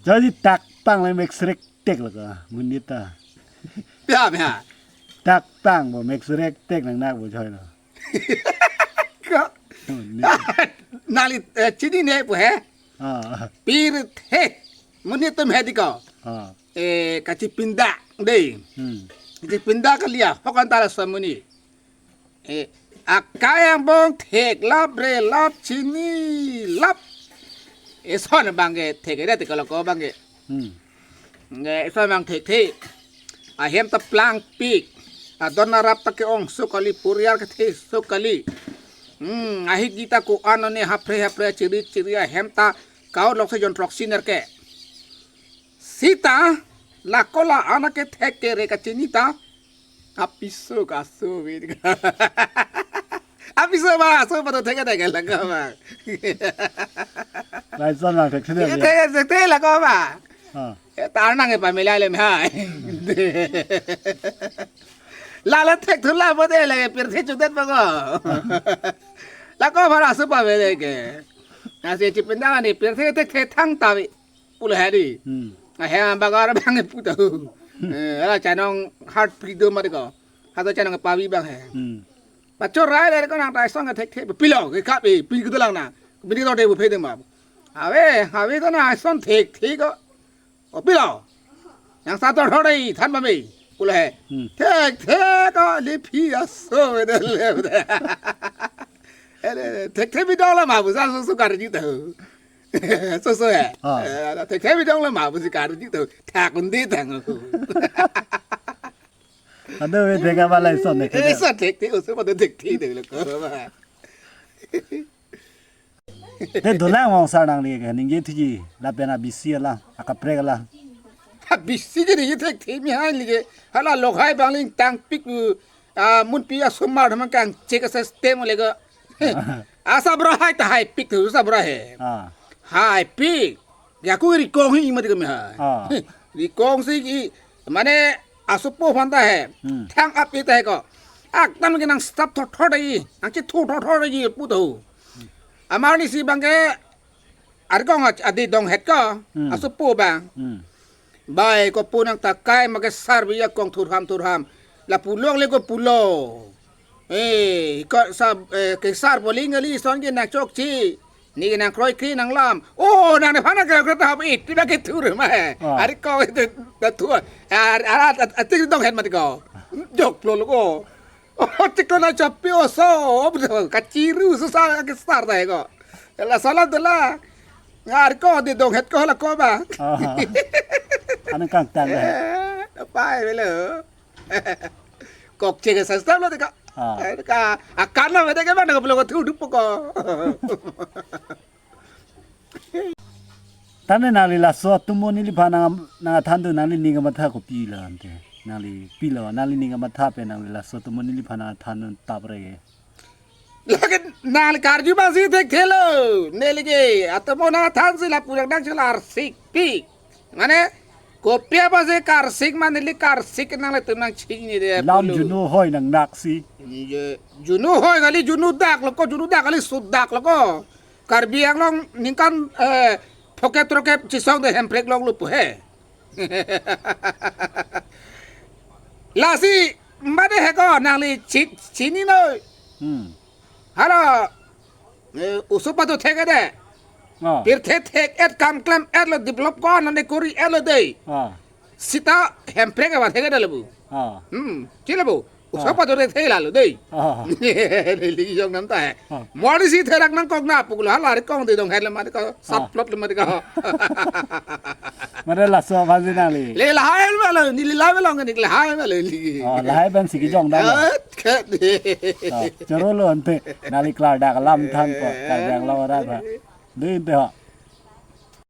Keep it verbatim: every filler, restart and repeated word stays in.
Jadi tak pang le mek srek tek lo ka, monit ta. Pia, pia. Tak pang bo mek srek tek nang nak bo joi lo. Ko. Monit. Nangli, eh, chinine pu he? Ah. Pirthe. Monit atum he di ko. Ah. Eh, kachipinda dei. Hmm. Kachipinda kali ya, hokan tala sa monit. Eh, akai angbong theklap relap chinilap. Eson abang ke thek ere te kalo ko abang ke. Hmm. Nge eson abang thekthe. Ahem ta plangpik. Adon arap ta ke-ongso kali, puriar kethe so kali. Hmm, ahik kita ko anone hapre hapre chiri chiri ahem ta kaulok se jon throksi nerke. Sita, lako la-an ke thek kere kachini ta. Apiso kaso bi. Apiso ba, aso ba to thek thek lako ba. Lason abang thekthe Thek ya. Thek thek lako ba. Ah. Eh, tar nang e pamela le mehai. Lala thekthula bo de le pirthe chudet ba ko. Lako ba aso pamela ke. Nasi chipinda ni pirthe thekthe thangta bi. Pulo hari. Hmm. Ahem bagar bang puta. Eh, ala chanong heart freedom mari ko. Hata chanong pavi bang he. Hmm. Pachor rai rai ko nang tai song thekthe. Pilo ke kap e, pi kudalang na. Bini to de bu phe de ma. Ave, ave to na son thekthe ko. O pilo. Yang satu thore than ba me. Pulo he. Hmm. Thekthe ko le phi aso de le. Ele, thekthe bidong la ma bu sa so so kar ji to. So so he. Ah. Eh, thekthe bidong la ma bu si kar ji to. Thak undi thang. Ado ve thek ba lason ne. Eh, sa thekthe, oso ba thekthe de lo ko ba. Te dolang mong sar nangli ke ningje thuji lapen abisi alang, akaprek alang. Abisi ke ningje thekthe mehai li ke. Hala lokhai bang ling tangpik, ah, munpi asomar man kangchek system le ko. Asa bra hai ta haipik tu, asa bra he. Ah. Haipik. Ya ku rikong hi mati kami hai. Ah. Rikong si ki, mane asopo aphan ta he. Hmm. Thang ap ita he ko. Ak tam ke nang stop thot thot ai. Nang chi thot thot thot ai pu to. Amar ni si bang ke arkong ach-, adi dong het ko. Hmm. Asopo bang. Hmm. Bai ko pu nang ta kai ma kesar bi akong thurham thurham. La pulo le ko pulo. Eh, ko sa, eh, kesar poling ali son ke nang chokche. Ni ke nang kroikre nang lam. Oh, nang ne phana ke kre ta hap it, tina ke thur ma he. Ah. Ari ko itu ta thur. Ar, ar, ar, ar, atik dong het mati ko. Jok lo lo ko. Oh, tik lo na chapi oso. Kachiru susah kesar ta he ko. La salam de la. Ngar ko di dong het ko la ko ba. Ah. Anang kangtang le. Eh, pai belo. Kokche ke system lo de ka. Ah. Eh, ka, akan na de ke mana ko pelo ko thu dup ko. Tane nangli laso atum mo neliphan nang, nangthan tu nangli ning kamatha kopi lo ante. Nangli pilo, nangli ning kamatha pen nangli laso atum mo neliphan nangthan un tap re ke. Lake nangli karju bang si thekthe lo. Neli ke, atum mo nangthan si lapu nang nang si la arsik pi. Mane, kopi apotsi karsik ma neli karsik nanglitum nang chini de. Lam pulo. Junu hoi nang nak si. Ye, junu hoi kali junu dak lo ko, junu dak kali sudak lo ko. Karbi Anglong ningkan, eh, phoket roket chisong de hemprek long lo pu he. Lasi made he ko nangli chi-, chini noi. Hmm. Hala, eh, usupa to thek de. Ah. Pirthe thek et kam klem et lo develop ko nane kori et lo dei. Ah. Sita hemprek awa thek de lo bu. Ah. Hmm, chile bu. Usupa to thek la lo dei. Ah. Lili jong nam ta he. Ah. Mori si therak nang kok na pukul hala ri kong de dong het le mari ko. Sat plot le mari ko. Mane laso aphan si nangli. Le lahai ma lo, ni le lahai ma lo, ni lahai ma lo, ni. Oh, lahai pen si kejong dam lo. Ah, kat. Oh, choro lo ante. Nangli klardak alam than ko, klardak lo ra ba. Dei ante ho.